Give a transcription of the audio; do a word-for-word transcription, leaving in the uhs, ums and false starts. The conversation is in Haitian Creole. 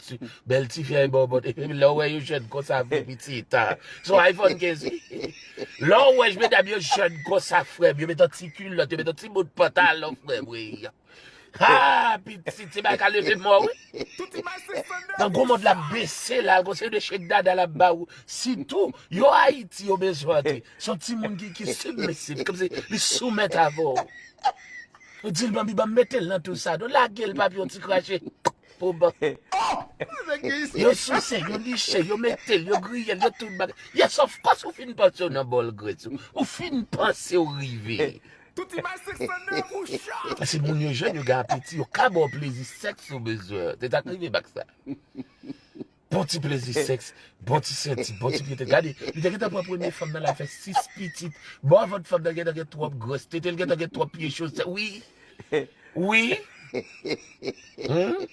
ti, bèl ti fi a bòbòt. Epi lè w wè yo jèn konsa vre pitit, a. Se yon iPhone kenz, wi. Lè w wè medam yo jèn konsa, frè m, yo met yon ti kilòt, yo met yon ti bout pantalon, frè m, wi. Ha, pitit, se bagay ka leve mò, wi. Nan gwo mond la bese la, al konsa de chèk dada la ba ou. Sitou, yo Ayiti, yo bezwen antre. Se yon timoun ki, ki sibmisif, kòmsi li soumèt avè w. Ou di l, "Manmi, ban m mete l nan tou sa." Non, lage l, papi, yon ti krache. Pou ban. Yo souse, yo liche, yo mete l, yo griye l, yo tout bagay. Yes, of course, ou fin panse w nan bòl gres ou. Ou fin panse w rive. Tout imaj seksannèf ou chat. Paske moun yo jèn, yo gen apeti, yo ka ba w plezi sèks ou bezwen. Se sa k rive bak sa. Bon ti plezi sèks, bon ti senti, bon ti pye tèt. Gade, li te gentan pran premye fanm nan, l al fè sis pitit. Bon, avan fanm nan gentan gen twòp gròs tete, l gentan gen twòp pye cho. Wi. Wi. Hmm?